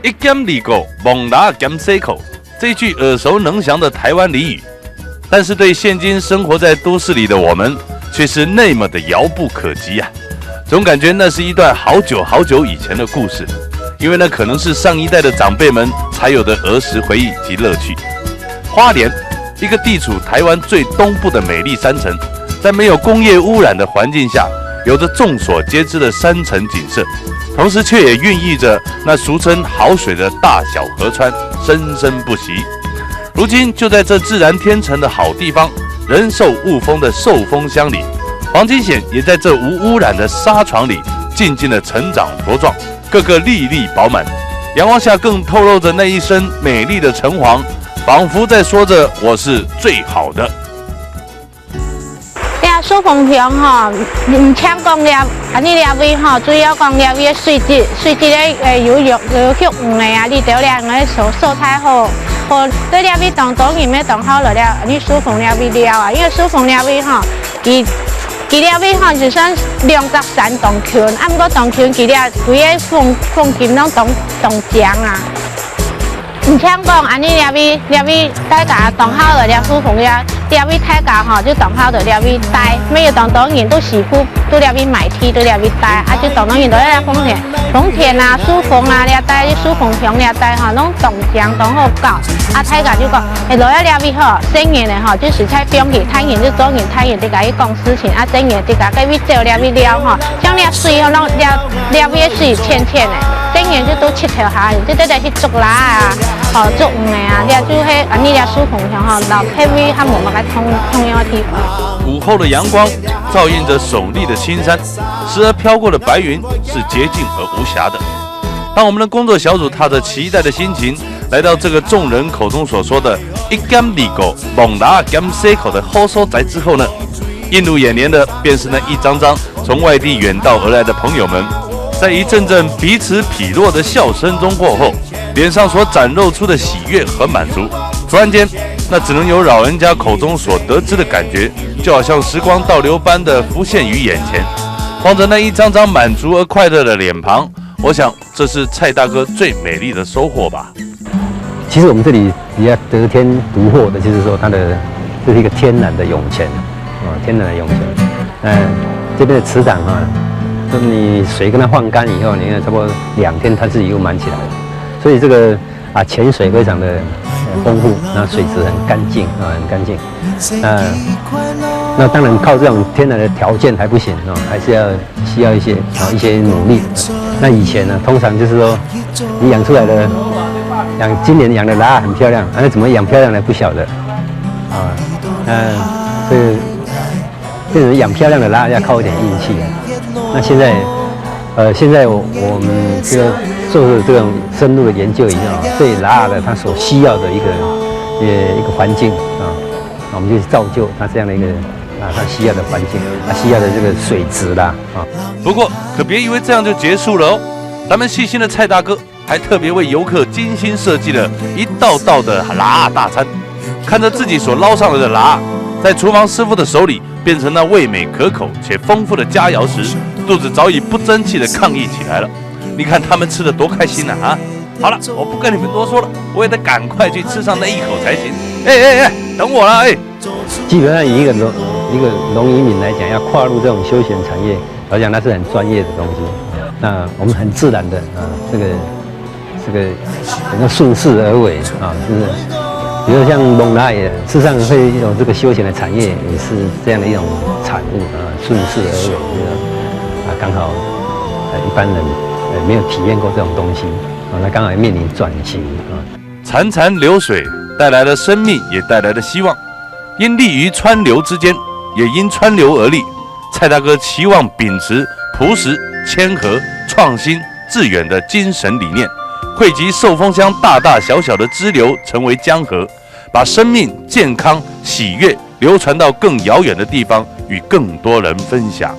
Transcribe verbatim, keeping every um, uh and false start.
一兼二顧，摸蜊仔兼洗褲，这句耳熟能详的台湾俚语，但是对现今生活在都市里的我们，却是那么的遥不可及啊！总感觉那是一段好久好久以前的故事，因为那可能是上一代的长辈们才有的儿时回忆及乐趣。花莲，一个地处台湾最东部的美丽山城，在没有工业污染的环境下，有着众所皆知的山城景色，同时却也孕育着那俗称好水的大小河川，生生不息。如今就在这自然天成的好地方，人寿雾峰的寿峰乡里，黄金蚬也在这无污染的沙床里静静的成长茁壮，个个粒粒饱满。阳光下更透露着那一身美丽的橙黄，仿佛在说着“我是最好的”。 呀，寿峰乡吼，毋淨講這恁呢這位吼，主要講這位个水質，水質个呃有有有畜魚个啊，你兜這个所所在好，好對這位當多人也當好來這恁呢壽峰這位尞啊，因為壽峰這位吼，佢佢這位吼就算兩隻山當近，啊毋過當近佢這規个風風景攏當當靚啊。 毋淨講恁呢這位這位大家當好个這壽峰這這位大家吼，就當好个這位戴，乜有當多人都師傅都這位買地都這位戴，啊就當多人都在這豐田豐田啊、壽豐啊這戴，壽豐鄉這戴吼，攏當靚當好搞。啊大家就講，欸，來到這位吼，細人仔吼，就實在放佢，大人就做人，大人自家去講事情，啊細人自家該位走這位尞吼，像這水吼，攏這這位水淺淺个，細人就都去 頭下，就在這去捉蜊仔啊，吼，捉魚仔啊，這就係恁呢這壽豐鄉吼，摎別位較無麼个通通樣个地方。午後的阳光照映着耸立的青山，时而飘过的白云是洁净而无瑕的。当我们的工作小组踏着期待的心情，来到这个众人口中所说的一兼二顧、摸蜊仔兼洗褲的好所在之后呢，映入眼帘的便是那一张张从外地远道而来的朋友们，在一阵阵彼此痞落的笑声中过后，脸上所展露出的喜悦和满足，突然间，那只能由老人家口中所得知的感觉，就好像时光倒流般的浮现于眼前。望着那一张张满足而快乐的脸庞，我想这是蔡大哥最美丽的收获吧。 其实我们这里比较得天独厚的，就是说它的这是一个天然的涌泉，啊，天然的涌泉。呃，这边的池塘哈，你水跟它换干以后，你看差不多两天，它自己又满起来了。所以这个啊，泉水非常的呃丰富，那水质很干净啊，很干净。那那当然靠这种天然的条件还不行啊，还是要需要一些啊一些努力。那以前呢，通常就是说你养出来的，养今年养的鲈很漂亮，啊，那怎么养漂亮呢？不晓得啊。那这变成养漂亮的鲈要靠一点运气啊。那现在，呃，现在我我们这个做了这种深入的研究以后啊，对鲈的它所需要的一个呃一个环境啊，我们就造就它这样的一个啊它需要的环境，它需要的这个水质啦啊。不过可别以为这样就结束了哦，咱们细心的蔡大哥还特别为游客精心设计了一道道的鲈大餐。看着自己所捞上来的鲈，在厨房师傅的手里变成那味美可口且丰富的佳肴时，肚子早已不争气的抗议起来了。你看他们吃得多开心啊！啊，好了，我不跟你们多说了，我也得赶快去吃上那一口才行。哎哎哎，等我了，哎。基本上以一个农一个农渔民来讲，要跨入这种休闲产业，我想那是很专业的东西。那我们很自然的啊，这个这个能够顺势而为啊，就是比如像蒙拉也，事实上会有这个休闲的产业，也是这样的一种产物啊，顺势而为，就是啊，刚好呃一般人呃没有体验过这种东西啊，那刚好面临转型啊。潺潺流水带来了生命，也带来了希望。因立于川流之间，也因川流而立。蔡大哥期望秉持朴实、谦和、创新、致远的精神理念，汇集寿丰乡大大小小的支流，成为江河，把生命、健康、喜悦流传到更遥远的地方，与更多人分享。